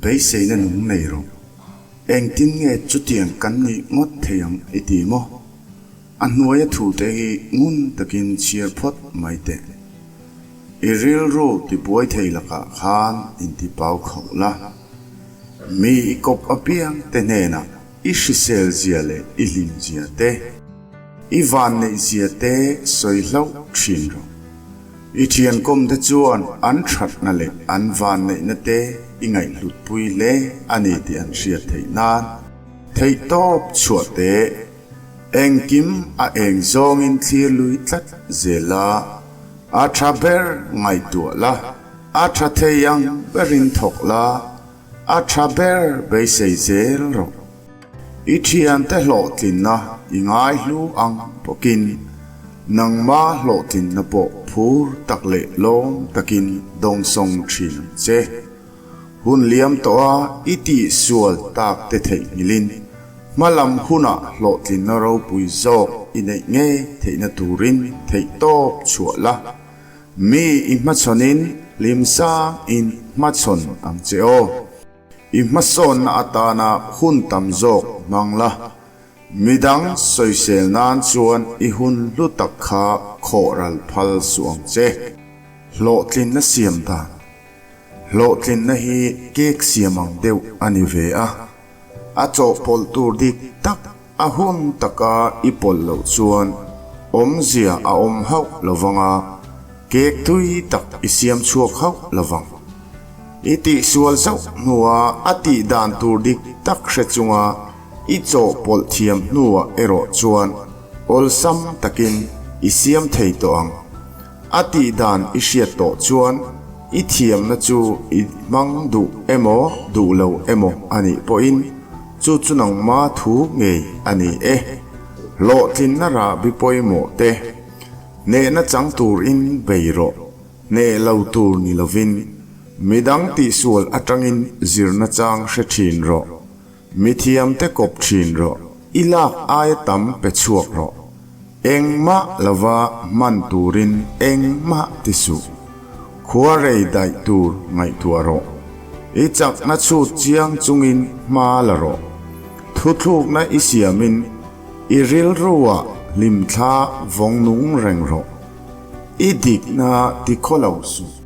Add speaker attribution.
Speaker 1: Beiseina nung nei rawh. Engtin nge chutiang kan nih ngawt thei ang i ti maw? A hnuaia thute hi ngun takin chhiar phawt mai teh. I rilru tibuai thei lakah khan intipau khauh la. Mi i kawp apiang te hnenah i hrisel zia leh i hlim zia te, i vanneih zia te sawi hlauh thin rawh. I thiankawmte chuan an thatna leh an vanneihna te i ngaihhlutpui hle a ni tih an hriat theih nan theihtawp chhuah teh. Engkim a eng zawngin thlir lui tlat zel a, a tha ber ngaihtuah la, a tha thei ang berin thawk la, a tha ber beisei zel rawh. I thiante hlawhtlinna i ngaihlu ang bawkin nangma hlawhtlinna pawh phur tak leh lawm takin dawngsawng thin ang che. Hun liam tawha i tihsual tak te theihnghilhin hmalam hunah hlawhtlinna ropui zawk i neih ngei theihna turin theihtawp chhuah la. Mi i hmachhawnin hlimsang in hmachhawn ang che aw. I hmasawnna atana hun tam zawk hmang la, midang sawisel nan chuan i hun hlu tak kha khawh ral phal suh ang che. Hlawhtlinna siam dan. Hlawhtlinna hi cake siam ang deuh a ni ve a, a chawhpawlh tur dik tak A hun taka i pawlh loh chuan awmzia a awm hauh lovang a, cake tui tak i siam chhuak hauh lovang. I tihsual zauh hnua a tih dan tur dik tak hre chunga i chawhpawlh thiam hnuah erawh chuan awlsam takin i siam thei tawh ang. A tih dan i hriat tawh chuan i thiamna chu i hmang duh emaw duh lo emaw a nih pawhin chu chu nangma thu ngei a ni e. Hlawhtlinna rahbi pawimawh te hnehna chang turin bei rawh, hneh lo tur ni lovin midang tihsual atangin zirna chang hre thin rawh. Mithiamte kawp thin rawh, i lak aia tam pe chhuak rawh. Engmah lova hman turin engmah ti suh. Khua rei daih tur ngaihtuah rawh. I chakna chhut chiang chungin hma la rawh. Thuthlukna i siamin i rilruah hlimthla vawng nung reng rawh. I dikna ti khaw lo suh.